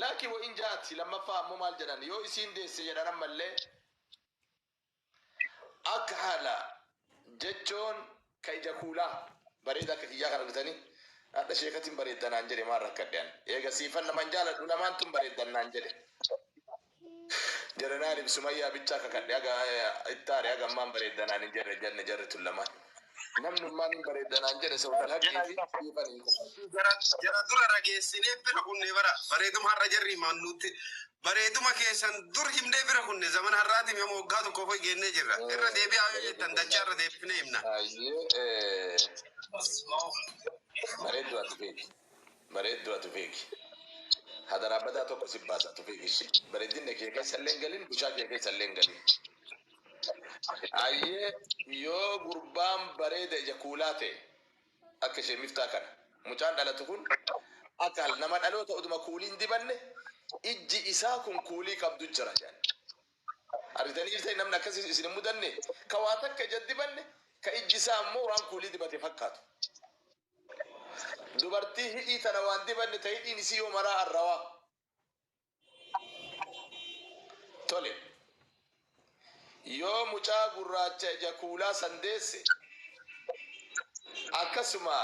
Laakiin wa in ja'at lammaffaa ammoo maal jedhan yoo isiin deesse jedhan ammallee Akhala jechoon ka ija kuulaa bareeda akka kiyyaa kan argitanii hadha sheekatiin bareedda naan jedhe maal rakkadhe an eega siifan naman jaaladhu lamaan tun bareeddan naan jedhe jedhanaaniif sumayyaa bichaa kakadhe haga ittaare haga ammaan bareedda naan hin jedhe jenne jarri tun lamaan namnummaan hin bareedda naan jedhe sawtal haqii fi siifan hin kakadhe. Jara jara dura rageessinee bira kunne bara bareeduma har'a jarri himan nutti bareeduma keessan dur himnee bira kunne zamana har'aati mee waggaa tokko ofii geennee jirra irra deebi'aa yoo jettan dachaa irra deebifnee himna. Ayyee bareedduu ati beeki. Bareedduu ati beeki. Hadaraa badaa tokko si baasa ati beeki ishii. Bareedinna kee keessa illee hin galin bushaa kee keessa illee hin galin. Ayyee yoo gurbaan bareeda ija kuulaa ta'e akka ishee miftaa kana mucaan dhalatu kun akka nama dhaloota uduma kuulii hin dibanne ijji isaa kun kuulii qabdu jira jedhan. Argitanii jirtanii namni akkasii isin hin mudanne ka waa takka ija dibanne ka ijji isaa ammoo waan kuulii dibate fakkaatu. Dubartii hidhii tana waan dibanne ta hidhiin isii yoo maraa arrawaa. Tole. Yoo mucaa gurraacha ija kuulaa san deesse, akkasuma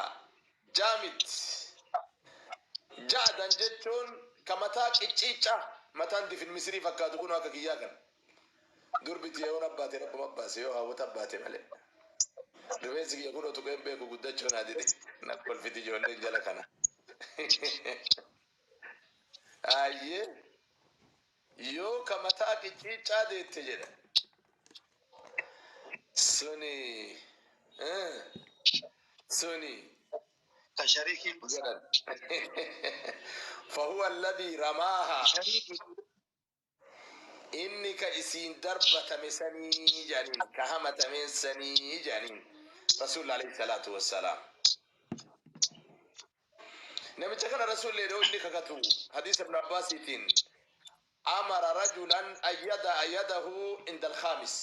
jaamit ja'dan jechuun ka mataa qicciiccaa mataan difin misirii fakkaatu kunoo akka kiyyaa kana. Durbi tiyya yoon abbaate rabbuma abbaase yoo haawwota abbaate malee. Rifeensi kiyya kunoo tuqee hin beeku guddachuu naa dide. Na kolfiti ijoolleen jala kana. Ayyee yoo ka mataa qicciiccaa deette jedha. Suni eh, suni Ka shariikiin jedhan. Fahuwa alladhii ramaaha. shariikii Inni ka isiin darbatame sanii jedhaniin, ka hamatameen sanii jedhaniin Rasuulli alayhi salaatu wassalaam. Namicha kana Rasuulli yeroo inni kakatu hadiisa Ibn Abbaasiitiin amara rajulan an yada'a yadahu inda al-khaamis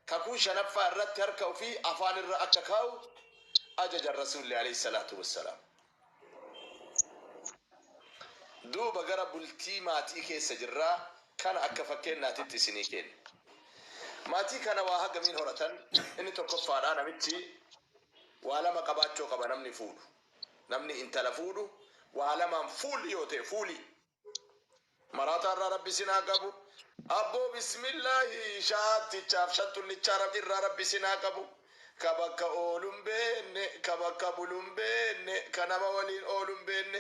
kakuu shanaffaa irratti harka ofii afaan irra akka kaa'u ajajan Rasuulli alayhi salaatu wassalaam. Duuba gara bultii maatii keessa jirra, kana akka fakkeennaatitti isinii keenna. Maatii kana waa hagamiin horatan? Inni tokkoffaadhaa namichi waa lama qabaachoo qaba namni fuudhu. Namni intala fuudhu waa lamaan fuulli yoo ta'e fuulii. Maraataa irraa rabbi isin haa qabu. Abboo bismillaahi shaattichaaf shanxullichaa rabbi irraa rabbi isin haa qabu. Ka bakka oolu hin beenne, ka bakka bulu hin beenne, ka nama waliin oolu hin beenne,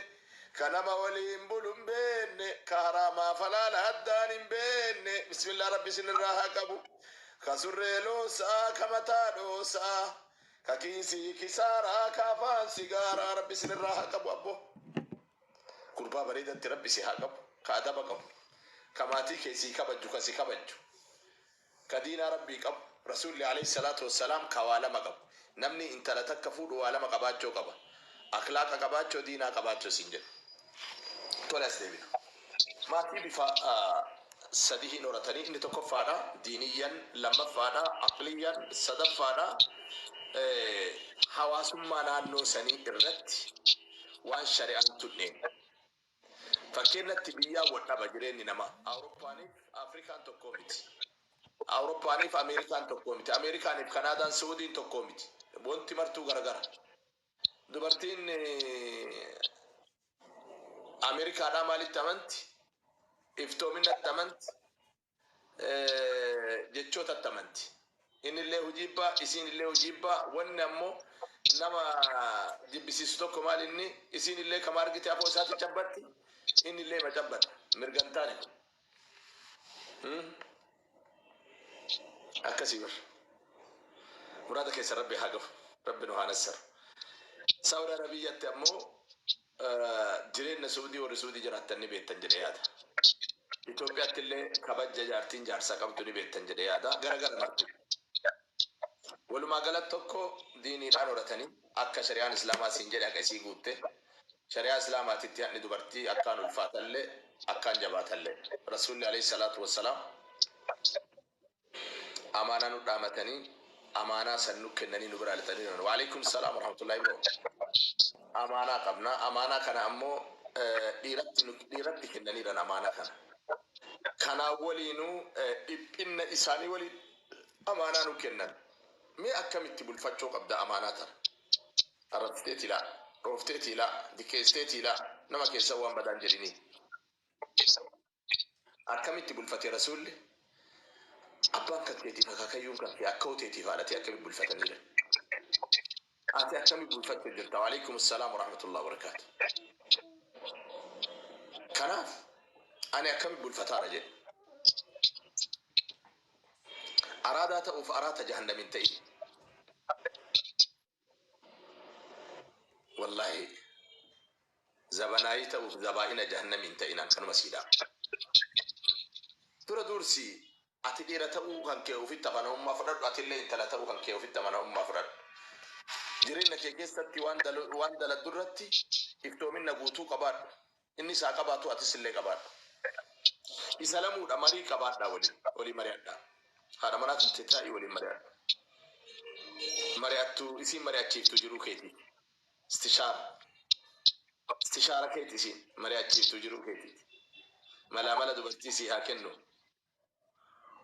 ka nama waliin bulu hin beenne, ka haraamaaf halaala addaan hin beenne. Bismillah rabbi isin irraa haa qabu. Ka surree loosaa, ka mataa dhoosaa, ka kiisii kisaaraa, ka afaan sigaaraa rabbi isin irraa haa qabu abboo. Gurbaa bareedatti rabbi si haa qabu ka adaba qabu ka maatii kee sii kabajju ka si kabajju ka diinaa rabbii qabu rasuulli aleyhi salaatu wassalaam ka waa lama qabu namni intala takka fuudhu waa lama qabaachoo qaba akhlaaqa qabaachoo diinaa qabaachoo siin jedhe tole as deebina maatii bifa sadihiin horatanii inni tokkoffaadha diiniyyan lammaffaadha aqliyyan sadaffaadha hawaasummaa naannoo sanii irratti waan shari'aan tunneen. Fakkeennatti biyyaa wal dhaba jireenyi namaa. Awuroppaaniif Afrikaan tokkoo miti. Awuroppaaniif Ameerikaan tokkoo miti. Ameerikaaniif Kanaadaan Suudiin tokkoo miti. Wanti martuu garagara. Dubartiin Ameerikaadhaa maalitti amanti? Iftoominatti amanti? Jechootatti amanti. Innillee hujiibbaa, isiinillee hujiibbaa, wanni ammoo nama jibbisiisu tokko maal inni isiinillee kama argite afoo isaatti cabbatti, innillee ima cabbata. Mirga hin taane kun. Akkasii bar. Muraada keessa Rabbi haa gahu. Rabbi nu haa nassaru. Saawudi Arabiyyatti ammoo Jireenna Suudii warri Suudii jiraattan ni beektan jedhee yaada. Itoophiyaatti illee kabajja jaartiin jaarsaa qabdu ni beektan jedhee yaada. Gara gara marti. Walumaa galatti tokko diiniidhaan horatanii akka shari'aan Islaamaa siin jedhe haqa isii guutte. Shari'aa Islaamaatitti haqni dubartii akkaan ulfaatallee akkaan jabaatallee. Rasuulli alayhi salaatu wassalaam Amaanaa nu dhaamatanii amaanaa san nu kennanii nu biraa lixanii jiran. Waaleykum salaam warahmatullahi bro. Amaanaa qabna. Amaanaa kana ammoo Dhiiratti dhiiratti kennaniiran amaanaa kana. Kanaan waliinuu dhiphinna isaanii waliin amaanaa nu kennan. Mee akkamitti bulfachuu qabda amaanaa tana? Arrabsiteeti laa, dhoofteeti laa, dikkeessiteeti laa, nama keessa waan badaan jedhini. Akkamitti bulfate Rasuulli? Abbaan kan keetiif akaakayyuun kan kee akka hoteetiif haadhatee akkamitti bulfataniira? Ati akkamitti bulfachuu jirta? Waalaikum assalaam warahmatullahi wabarakaatu. Kanaaf ani akkamitti bulfataara jedhe. Araadaa ta'uuf araata jahannam hin ta'in. Wallaahi, zabanaayii ta'uuf zabaa'ina jahannam hin ta'inaan kanuma siidha. Dura dursi ati dhiira ta'uu kan kee ofitti amanamummaa fudhadhu, atillee intala ta'uu kan kee ofitti amanamummaa fudhadhu. Jireenya kee keessatti waan daladdu irratti iftoominna guutuu qabaadhu. Inni isaa qabaatu, atis illee qabaadhu. Isa lamuudha marii qabaadhaa, waliin walii mari'adhaa. Haadha manaa tante taa'ii waliin mari'adhu. Mari'attu isiin mari'achiiftu jiruu keetii. Istishaara. Istishaara keeti isiin mari'achiiftu jiruu keetiiti. Malaa mala dubartii sii haa kennu.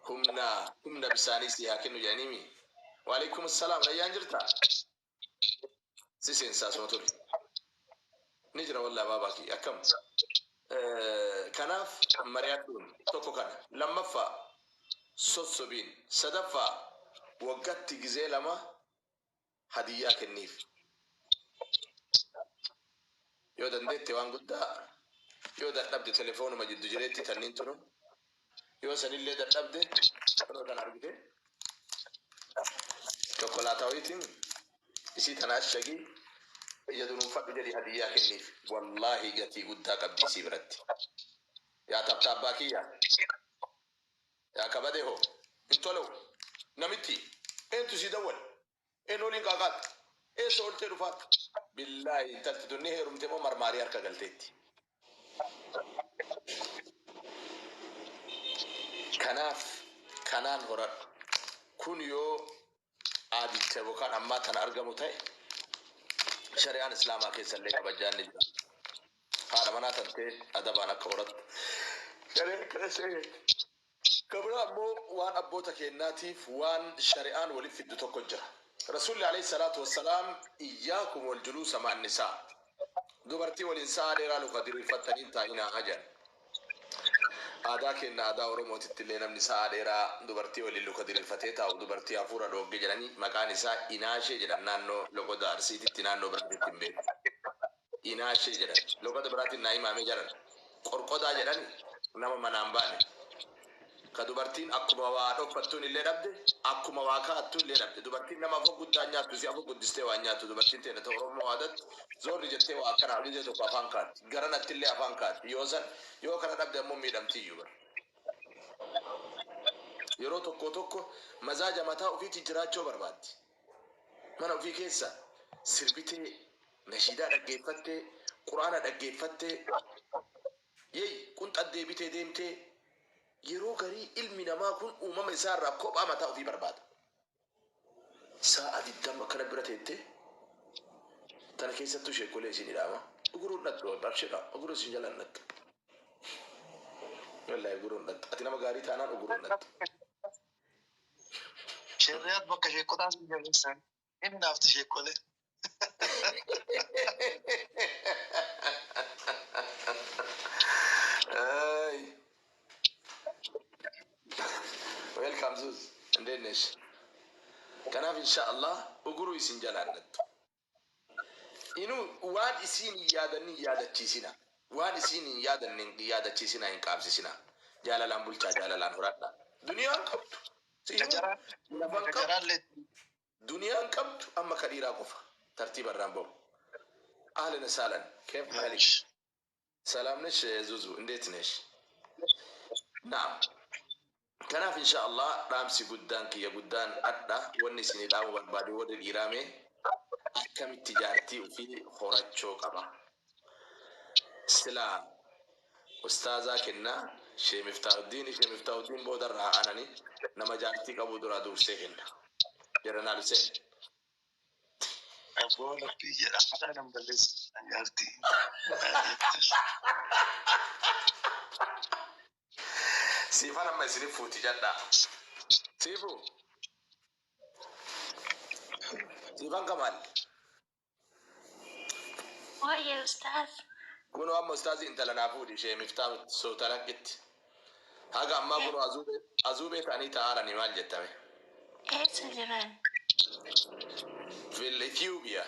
Humna humna bisaanii sii haa kennu jedhaniimi. Waalaikum assalaam, Rayyaan jirtaa? Si seensaa suma ture. Ni jira wallaa baabaa kiyya akkam. Kanaaf mari'adhuun tokko kana. Lammaffaa, sossobiin. Sadaffaa, waggatti gizee lama hadiyyaa kenniif. Yoo dandeette waan guddaa, yoo dadhabde telefoonuma jiddu jireetti tanniin tunu, yoo sanillee dadhabde yeroo kana argite chokolaataa wayitiin isii tana ashagii ija dunuunfadhu jedhi hadiyyaa kenniif. Wallaahi, gatii guddaa qabdi isii biratti. Yaa tabtaabbaa kiyya, yaa kabade hoo hin tolu namitti eentu sii dawwale, een waliin qaaqaatti, eessa oltee dhufaatti? Billaahi, intalti tun ni heerumte moo marmaarii harka galteetti? Kanaaf kanaan horadhu. Kun yoo aadicha yookaan ammaa tana argamu ta'e, shari'aan Islaamaa keessa illee kabajaan ni jira. Haadha manaa tantee adabaan akka horattu shari'aan keessa eegatti. Kabira ammoo waan abboota keennaatiif waan shari'aan walitti fiddu tokko jira. Rasuulli alayhi salaatu wassalaam, "Iyyaakum wal juluusa ma'an nisaa." Dubartii waliin sa'a dheeraa luka diriirfattanii hin taa'inaa jedhan. Aadaa keenya, aadaa Oromootitti illee namni sa'a dheeraa dubartii waliin luka diriirfatee taa'u dubartii hafuura dhoogge jedhanii maqaan isaa inaashee jedhan naannoo loqoda Arsiititti, naannoo biraatitti hin beeku. Inaashee jedhan. Loqoda biraatiin naa himaamee jedhan. Qorqodaa jedhani nama manaan baane. Ka dubartiin akkuma waa dhokfattuun illee dhabde, akkuma waa kaa'attu illee dhabde. Dubartiin nama afoo guddaan nyaattu, si afoo guddistee waan nyaattu. Dubartiin teenya ta'u Oromoo aadatti zoorri jettee waa akkana hojii tokko afaan kaatti. Garanatti illee afaan kaatti. Yoo san yoo kana dhabde ammoo miidhamtiyyuu bara. Yeroo tokko tokko mazaaja mataa ofiitti jiraachuu barbaaddi. Mana ofii keessa sirbitee, nashiidaa dhaggeeffattee, quraana dhaggeeffattee, yeey qunxa deebitee deemtee, yeroo garii ilmi namaa kun uumama isaa irraa kophaa mataa ofii barbaada. Sa'a 20 akkana bira teettee tana keessattuu sheekolee isin hidhaama. Uguruun dhattu, abshira, uguruu isin jalaan dhattu. Wallaahi, uguruun dhattu. Ati nama gaarii taanaan uguruun dhattu. Sheriyaat bakka sheekotaa sin jabeessan. Inni naafti sheekolee. Ay. Welcome Zuz. እንዴት ነሽ? Kanaaf insha Allah uguruu isin jalaan dhattu. Inuu waan isiin hin yaadanni hin yaadachiisina. Waan isiin hin yaadanne hin yaadachiisina, hin qaabsisina. Jaalalaan bulchaa, jaalalaan horadha. Duniyaan qabdu. Kajaraan Lafan qabdu. kajaraallee Duniyaan qabdu amma ka dhiiraa qofa. Tartiiba irraan bahu. أهلا وسهلا، كيف حالك؟ ሰላም ነሽ ዙዙ፣ እንዴት ነሽ? نعم. Kanaaf insha Allah dhaamsi guddaan kiyya guddaan adha wanni isin dhaamu barbaade, warri dhiiraame akkamitti jaartii ofii horachoo qaba. Silaa ustaazaa kennaa Shee Miftaahuddin, Shee Miftaahuddin boodarraa aanani nama jaartii qabu duraa dursee kenna. Jedhanaa Hussein. Abboo laphii jedha. Maqaa nan balleessu jaartii. Siifan amma isinif fuuti jadhaa. Siifu. Siifan Kamaal. Waa'ee ustaaz. Kunoo amma ustaazi intala naa fuudhi ishee miftaa sootalanqitti. Haga ammaa kunoo azuubee azuubee ta'anii taa'aaranii maal jettame? Eessa jiran? Fil Ethiopia.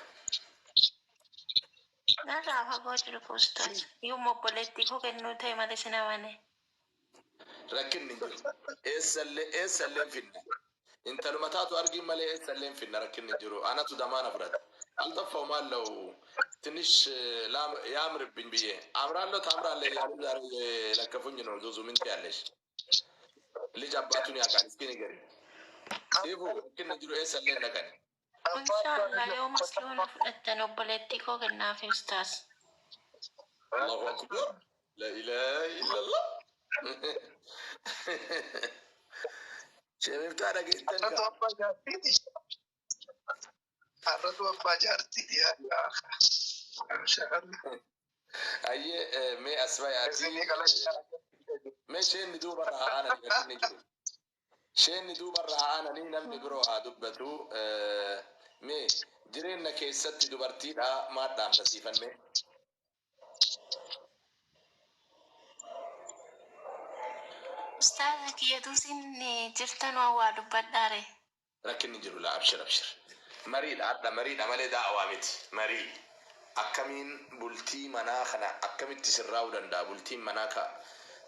Narraa fagoo jiru ustaaz. Yooma obboleettii koo kennuu ta'e malee sin amane. Rakkinni hin jiru. Eessallee eessallee hin finna. Intaluma taatu argiin malee eessallee hin finna rakkinni hin jiru. Anatu damaana fudhata. አልጠፋው አለው ትንሽ ያምርብኝ ብዬ አምራለሁ ታምራለህ እያሉ ዛሬ የለከፉኝ ነው። ዙዙ ምን ትያለሽ? ልጅ አባቱን ያውቃል። እስኪ ንገሪኝ። ሲፉ rakkinni jiru eessallee hin dhaqani. Inshaallah yooma asii fudhattan obboleettii koo kennaafi ustaaz. Allahu akbar. La ilaha illallah. Sheemiftaa dhageettan Har'atu kaa. abbaa jaartiiti. Har'atu abbaa jaartiiti. Inshaallah. Ayyee mee as bayaati. Isinii qalachaa. Mee sheenni duubarra haa aananii rakkinni jiru. Sheenni duubarra haa aananii namni biroo haa dubbatu. Mee jireenya keessatti dubartiidha maal dhaamta siifan mee? Ustaaza kiyyatu isin jirtan waan waa dubbadhaare. Rakkinni jiru laa abshir abshir. Mariidha hadha mariidha malee daa'awaa miti. Marii. Akkamiin bultii manaa kana akkamitti sirraa'uu danda'a? Bultiin manaa ka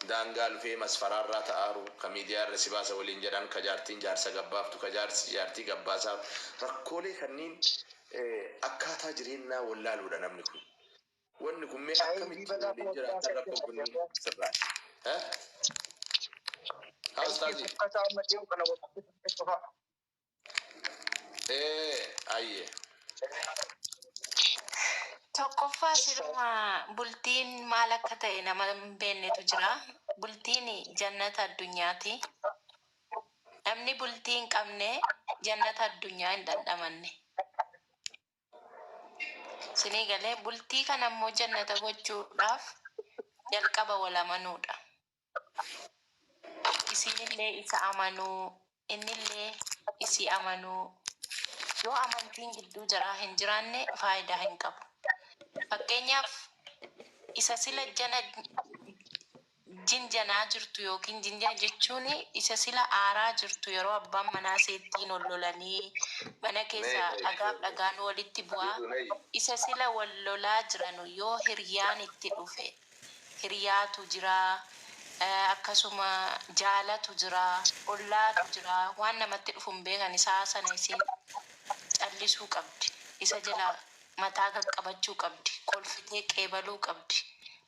daangaa lufee masfaraarraa ta'aaru, ka miidiyaa irra si baasa waliin jedhan, ka jaartiin jaarsa gabbaaftu, ka jaarsi jaartii gabbaasaa rakkoolee kanneen akkaataa jireenyaa wallaaluudha namni kun. Wanni kun mee akkamitti waliin jiraatan rakkoo kunniin sirraa? Eh? Haa ustaazii. Ayyee. Tokkoffaa siluma bultiin maal akka ta'e nama hin beeknetu jira. Bultiin jannata addunyaati. Namni bultii hin qabne jannata addunyaa hin dhandhamanne. Sinii galee bultii kana immoo jannata gochuudhaaf jalqaba wal amanuudha. Isinillee isa amanuu, innillee isii amanuu. Yoo amantiin gidduu jaraa hin jiraanne faayidaa hin qabu. Fakkeenyaaf isa sila jana jinjanaa jirtu yookiin jinjana jechuun isa sila aaraa jirtu yeroo abbaan manaa seettiin ol lolanii mana keessa dhagaaf dhagaan walitti bu'aa isa sila wal lolaa jiranu yoo hiriyaan itti dhufe hiriyaatu jira akkasuma jaalatu jira ollaatu jira waan namatti dhufu hin beekan isaa sana isiin callisuu qabdi isa jala mataa qaqqabachuu qabdi kolfitee qeebaluu qabdi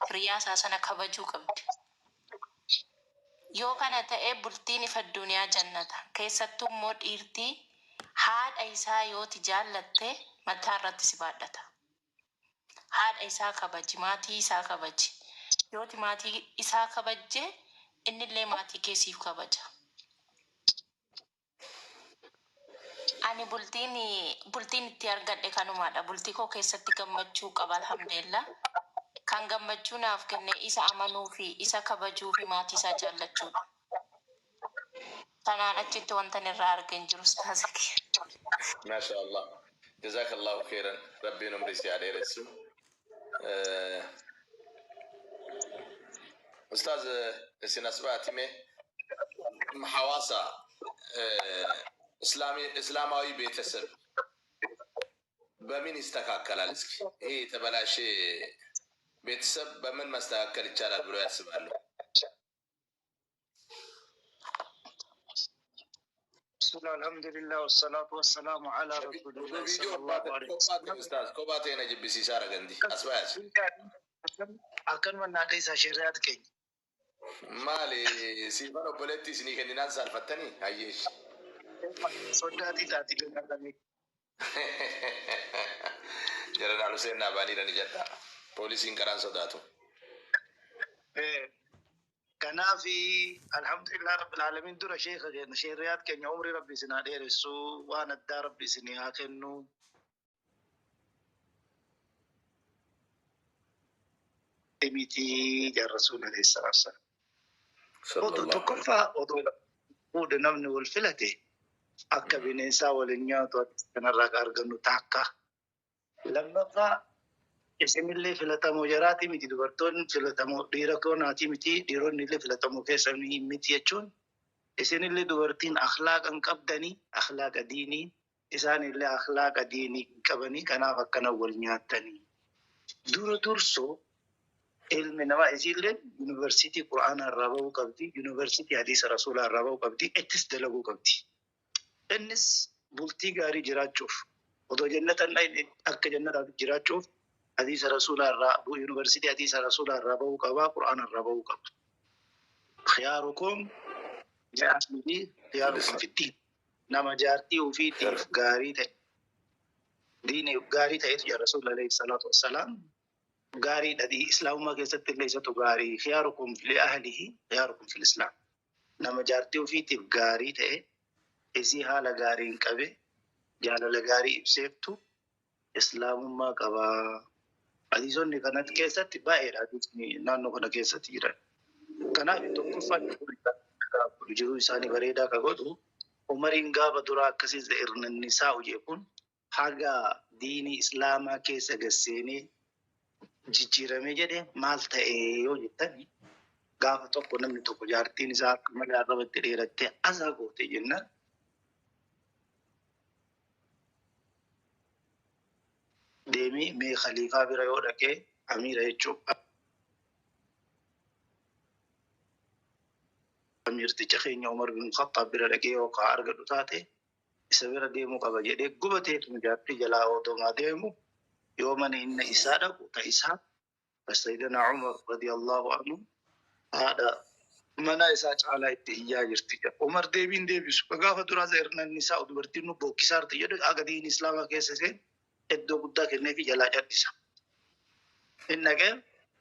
hiriyaa isaa sana kabajuu qabdi. Yoo kana ta'e bultiin ifa addunyaa jannata. Keessattuu immoo dhiirtii haadha isaa yooti jaallatte mataa irratti si baadhata. Haadha isaa kabaji, maatii isaa kabaji. Yooti maatii isaa kabajje innillee maatii kee siif kabaja. Ani bultiin bultiin itti argadhe kanumaadha. Bultii koo keessatti gammachuu qaba alhamdulillah. Kan gammachuu naaf kenne isa amanuu fi isa kabajuu fi maatii isaa jaallachuudha. Kanaan achitti wanta irraa argee hin jiru ustaaza kiyya. Maasha Allah. Jazakallahu khairan. Rabbiin umrii si haa dheeressu. Ustaaz isin as baati mee hawaasa እስላማዊ ቤተሰብ በምን ይስተካከላል? እስኪ ይሄ የተበላሸ ቤተሰብ በምን ማስተካከል ይቻላል ብሎ ያስባሉ? ብስሚላህ አልሐምዱሊላህ ወሰላቱ ወሰላሙ ዐላ ረሱሊላህ ሰለላሁ ዐለይሂ ወሰለም። Ustaaz kophaa ta'e na jibbisiisaa ragandi as bayaas. Akkanuma naa dhiisaa shari'aat keenya. Maali siifan obboleetti isinii kenninaan saalfattanii hayyeesh. Soddaatii taati danda'ame. Jeneraal Hussein Naabaaniidha ni jedha. Poolisiin karaan sodaatu. Kanaaf alhamdulillah rabbil alamin dura sheeka keenya shari'aat keenya umrii rabbi isin haa dheeressu waan addaa rabbi isin haa kennu. miti jaa Rasuulli alayhi salaatu wassalaam. Odoo tokkoffaa odoo fuudhe namni wal filate akka bineensaa waliin nyaatu kanarraa kan argannu takka. Lammaffaa isinillee filatamoo jaraatii miti, dubartoonni filatamoo dhiira koonaatii miti, dhiironni illee filatamoo keessa miti jechuun isinillee dubartiin akhlaaqa hin qabdanii, akhlaaqa diinii isaanillee akhlaaqa diinii hin qabanii, kanaaf akkana wal nyaattanii. Dura dursoo ilmi namaa isiillee yuunivarsiitii Qura'aanaa irraa bahuu qabdi, yuunivarsiitii hadiisa Rasuulaa irraa bahuu qabdi, ittis dalaguu qabdi. Innis bultii gaarii jiraachuuf odoo jannata hin dhayne akka jannataaf jiraachuuf hadiisa Rasuulaa irraa, yuunivarsiitii hadiisa Rasuulaa irraa bahuu qaba, Qura'aana irraa bahuu qaba. Khiyaarukum li'ahlihi khiyaarukum fiddiin. Nama jaartii ofiitiif gaarii ta'e, diini gaarii ta'etu jira Rasuulli alayhi salaatu wassalaam. Gaariidha, islaamummaa keessatti illee isatu gaarii. Khiyaarukum li'ahlihi khiyaarukum fil islaam. Nama jaartii ofiitiif gaarii ta'e, isii haala gaariin qabe, jaalala gaarii ibseeftu islaamummaa qabaa. Hadiisonni kana keessatti baay'eedha, hadiisni naannoo kana keessatti jiran. Kanaaf tokkoffaan jiruu isaanii bareedaa ka godhu umariin gaafa duraa akkasii irnannisaa hojii kun haga diinii islaamaa keessa gasseenee jijjiiramee jedhe maal ta'e yoo jettani, gaafa tokko namni tokko jaartiin isaa akka malee arrabatti dheerattee asaa goote jennaan deemee mee khaliifaa bira yoo dhaqee, amiira jechuun amiirticha keenya Umar bin Khattaab bira dhaqee yoo kaa argadhu taate isa bira deemuu qaba jedhee gubateetuma jaartii jalaa odomaa deemu yoo mana inni isaa dhaqu ta isaa Sayyidina Umar radiyallahu anhu haadha mana isaa caalaa itti iyyaa jirti. Umar deebiin deebisu. Gaafa duraa zeernanni isaa dubartiin nu bookkisaarti jedhu haga diin islaamaa keessa seen iddoo guddaa kenneefi jalaa cal'isa. Inni dhaqee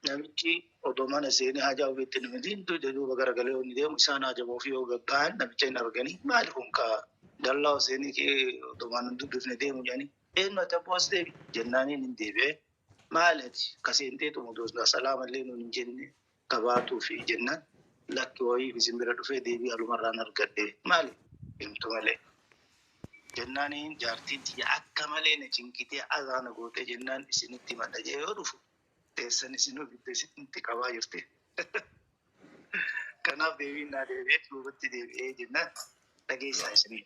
namichi odoo mana seenee haajaa ofiitti nama diintu duuba garagalee yoo inni deemu isaan haajaa ofii yoo gabba'an namicha hin arganii, maali kun ka dallaa seenii kee odoo mana hin dubbifne deemu jedhanii, eenyu ati abboo as deebi jennaaniin hin deebi'ee, maali ati ka seentee xumurtu salaamallee nuun hin jenne kabaatuu fi jennaan, lakki wayii isin bira dhufee deebii alumarraan argadhe, maali himtu malee jennaaniin, jaartiin tiyya akka malee na cinqitee azaana gootee jennaan isinitti himadha jee yoo dhufu teessan isinuu ibidda isinitti qabaa jirti. Kanaaf deebiin naa deebi'ee duubatti deebi'ee jennaan dhageessaa isinii.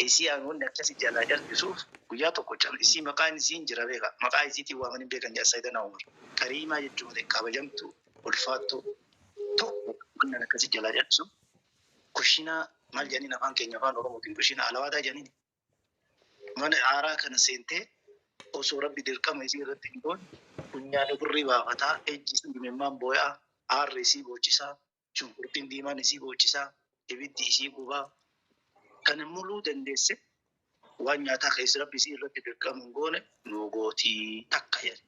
Isii aangoonni akkasii jalaa jal'isuuf guyyaa tokko isii maqaan isiin jira beeka. Maqaa isiitiin waamanii beekan jaa Sayyidina Umar. Kariimaa jechuun malee kabajamtu ulfaattu tokko wannan akkasii jalaa jal'isu kushinaa maal jedhaniin afaan keenya afaan Oromootiin kushinaa alawaataa jedhaniin mana aaraa kana seentee osoo rabbi dirqama isii irratti hin goone funyaan ofirrii baafataa, ejji isii imimmaan boo'aa, aarri isii boochisaa, shunkurtiin diimaan isii boochisaa, ibiddi isii gubaa kana muluu dandeesse waan nyaataa keessa rabbi isii irratti dirqama hin goone nu gootii takka jedhe.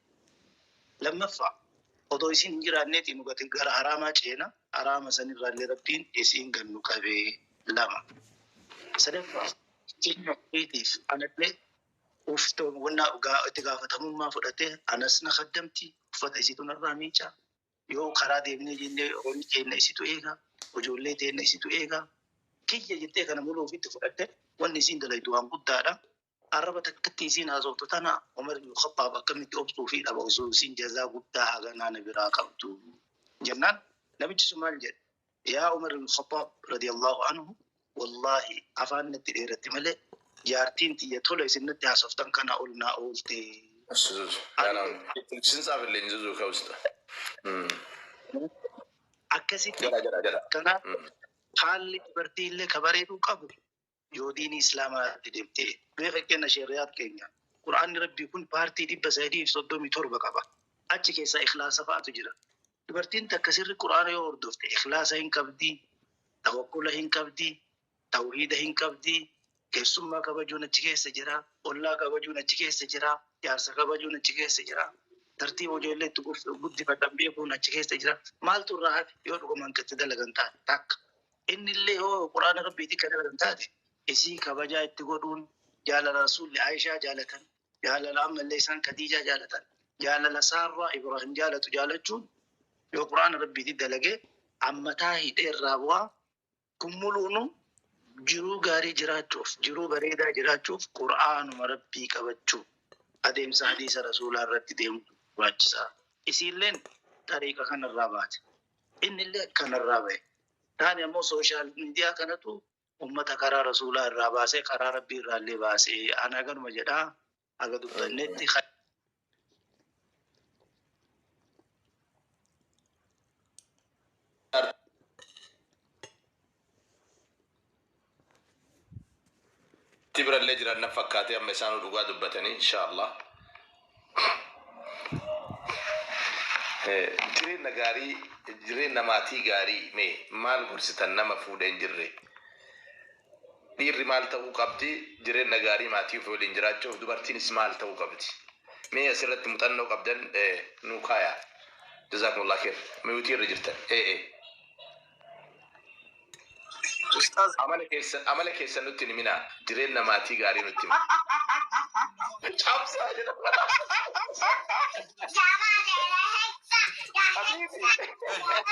Lammaffaa odoo isiin hin jiraanneeti nu gati gara haraamaa ceena, haraama sanirraallee rabbiin isiin gannu qabee lama. Sadaffaa jireenya ofiitiif anallee uffata wannaa itti gaafatamummaa fudhatee anas na kaddamti, uffata isiitu narraa miica, yoo karaa deemnee jennee horii keenya isitu eega, ijoollee teenya isitu eega, kiyya jettee kana muluu ofitti fudhatte wanni isiin dalaytu waan guddaadha. Arraba takkatti isiin haasoftu tana Umar ibn Khattaab akkamitti obsuu fi dhaba osoo isiin jazaa guddaa haganaa na biraa qabdu jennaan namichi sun maal jedhe? Yaa Umar ibn Khattaab radiyallahu anhu, wallaahi afaan natti dheeratti malee jaartiin tiyya tola isin natti haasoftan kana ol naa oolte. Zuzu ስንጻፍልኝ ዙዙ ከውስጥ Akkasitti jedha jedha jedha. Kanaaf haalli dubartii illee ka bareeduu qabu yoo diinii islaamaatti deemte mee fakkeenya shari'aat keenya qura'aanni rabbii kun paartii 337 qaba. Achi keessaa ikhlaasa fa'atu jira. Dubartiin takka sirri qura'aana yoo hordofte ikhlaasa hin qabdi, tawakkula hin qabdi, tawhiida hin qabdi, keessummaa kabajuun achi keessa jira, ollaa kabajuun achi keessa jira, jaarsa kabajuun achi keessa jira, tartiiba ijoollee itti guddifatan beekuun achi keessa jira. Maaltu irraa hafe yoo dhugumaan itti dalagan taate takka? Inni illee yoo quraana rabbiitti kan dalagan taate isii kabajaa itti godhuun jaalala rasuulli Aayishaa jaalatan, jaalala ammallee isaan Khadiijaa jaalatan. Jaalala saarraa Ibrahim jaalatu jaalachuun yoo quraana rabbiitti dalagee ammataa hidhee irraa bu'aa kun muluunu jiruu gaarii jiraachuuf jiruu bareedaa jiraachuuf qura'aanuma rabbii qabachuu adeemsa hadiisa rasuulaa irratti deemu barbaachisaa. Isiilleen xariiqa kanarraa baate. Innillee kanarraa bahe. Taani ammoo social media kanatu ummata karaa rasuulaa irraa baasee karaa rabbii irraallee baasee ana ganuma jedhaa haga dubbannetti. Itti birallee jiran na fakkaatee amma isaan dhugaa dubbatanii insha Allah. Jireenya gaarii, jireenya maatii gaarii mee maal gorsitan nama fuudhee hin jirre? Dhiirri maal ta'uu qabdi jireenya gaarii maatii ofii waliin jiraachuuf? Dubartiinis maal ta'uu qabdi? Mee asirratti muuxannoo qabdan nuu kaaya. Jazakumullah khair. Mute irra jirtan. Ee. Ustaaz. Amala keessan nutti hin himinaa. Jireenya maatii gaarii nutti hima. Cabsaa jedhama. Habibi.